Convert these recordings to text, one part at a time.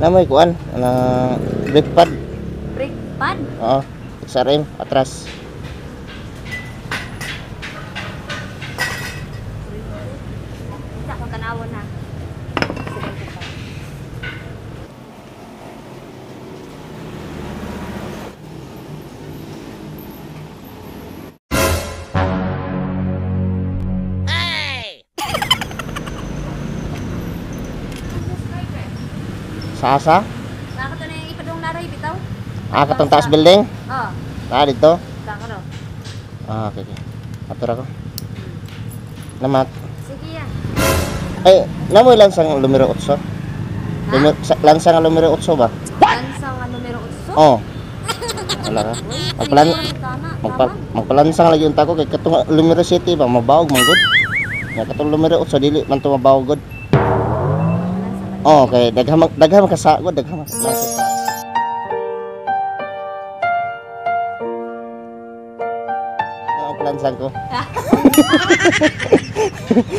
Namoy kuan na brake pad. Brake pad? Oo, XRM atras. Sa akong tanawon na. Sa asa? Nakato na yung ipadong naray bitaw. Ah, katong taas building? Oo. Ah, dito? Sa ako. Ah, okay, okay. Atura ko. Namat. Sige ya. Ay, namoy lansang numero 8. Lansang numero 8 ba? Lansang numero 8? Oo. Wala ka. Magpalansang lagi unta ko kay katong numero 7 ba mabawog man gud. Nga katong numero 8 dili man to mabawog gud. Oh, kay daghang daghang kasagod, daghang kasagod. Ang plansang ko.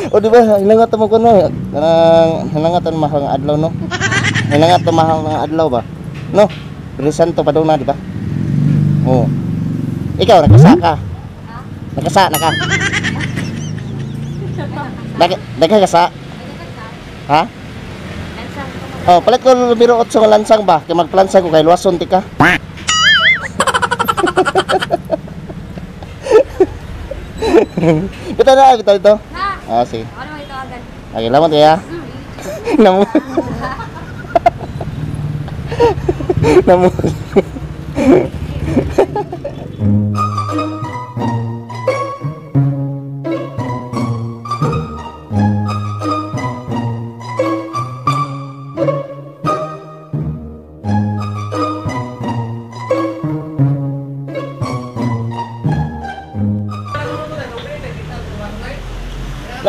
O di ba, hinangat mo ko no. Kanang hinangat ang mahal nga adlaw no. Hinangat ang mahal nga adlaw ba? No. Resanto pa daw na, di ba? Oh. Ikaw nakasa ka. Nakasa na ka. Daghang kasa. Ha? Oh, palit ko numero 8 nga lansang ba? Kay magplansang ko kay luwason ti ka. Bitaw na, bitaw dito. Na. Ah, sige. Ano mo itawagan? Okay, lamot kaya. Namo. Namo.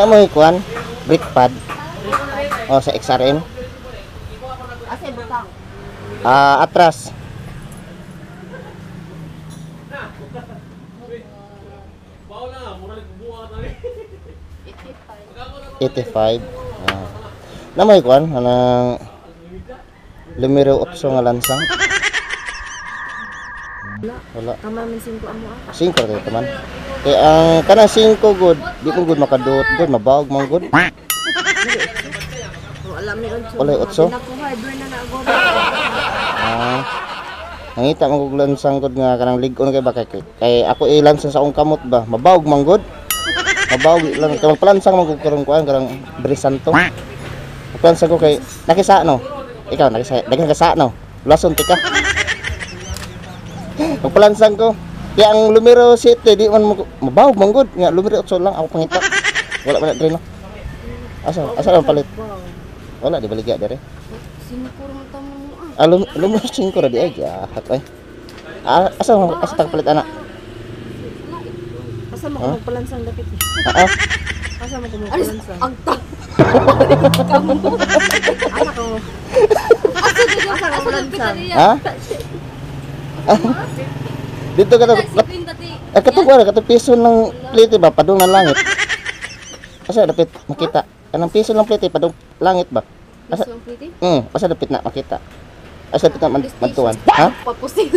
Namoy kuan, brake pad. Oh, sa XRM. Asa butang? Ah, atras. 85. Ah. Namoy kuan anang numero 8 nga lansang. Wala. Tama man 5 amo ah. 5 ra taman. Kay ang kanang 5 good, di ko good makadot good, mabawog man good. Wala mi 8. Wala 8. Nakuha na na agora. Ah. Nangita man kog lansang gud nga kanang lig-on kay ba kay ako ilansang sa akong kamot ba, mabawog man gud. Mabawog lang kay magpalansang man gud karon kuan karang Brisanto. Magpalansang ko kay nakisa no. Ikaw nakisa, daghan ka sa no. Lason ti ka. Magpalansang ko. Kaya ang numero 7 di man mabawog man gud nga numero 8 lang ako pangita. Wala man dre no. Asa asa lang palit? Wala di baligya dire. 5 ra tamo mo ah. Ah, numero 5 ra di ay jahat ay. Ah, asa asa tag palit ana? Asa mo ko magpalansang dapit? Ah. Asa mo ko magpalansang? Agta. Asa ko? Asa ko magpalansang? Ha? Dito ka to. Katong kuan, katong piso ng plate ba padung ng langit. Asa dapit makita? Kanang piso ng plate padung langit ba? Asa? Asa dapit na makita? Asa dapit na mantuan? Ha? Papusin.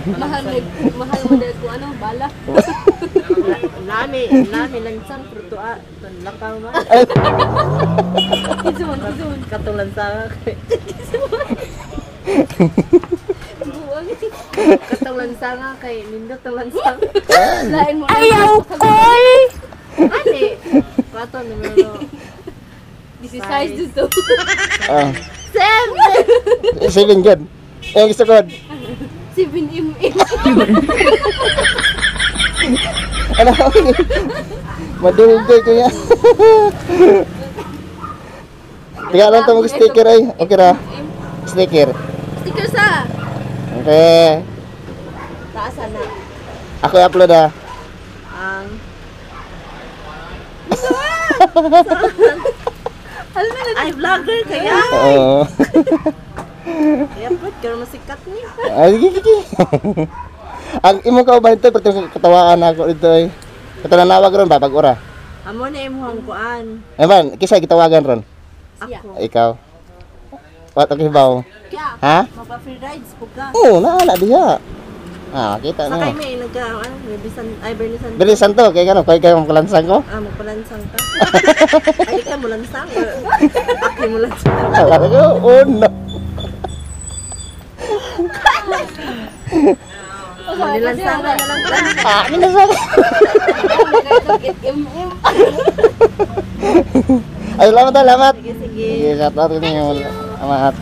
Mahal mahal mo dahil ko ano, bala. Nami, nami lansang pero tuwa, lakaw man. Kizun, kizun. Katong lansang. Katong lansang kay nindot ang lansang. Lain mo. Ayaw koy. Ani. Kato numero. This is size dito. Ah. 7. 7 gud. Eh gusto ko. 7 mm. Ano? Madugay ko yan. Tiga lang ito mag-sticker ay. Okay ra. Sticker. Sticker sa. Okay. Taas na. Ako i-upload ah. Ang. Ay, vlogger kaya. Oo. Kaya po, pero masikat niya. Ay, sige, sige. Ang imong kauban ito, pero katawaan ako dito ay. Ito nanawag ron ba, pag-ura? Amo na imuhang kuan. Ay man, kisa gitawagan ron. Siya. Ako. Ikaw. Wat okay ba? Yeah. Ha? Mapa free rides po ka. Oo, naa na diha. Ah, kita Sakay na. may nagka ano, bisan ay Bernisan. Bilisan to kay kano kay kay makalansan ko. Ah, magpalansang ka. Ay, ka mo lansang. Ako mo lansang. Alam ko, oh no. Manilansang ka na lang ka. Ah, minasan. Ay, salamat, salamat. Sige, sige. Sige, shout out ninyo. Salamat.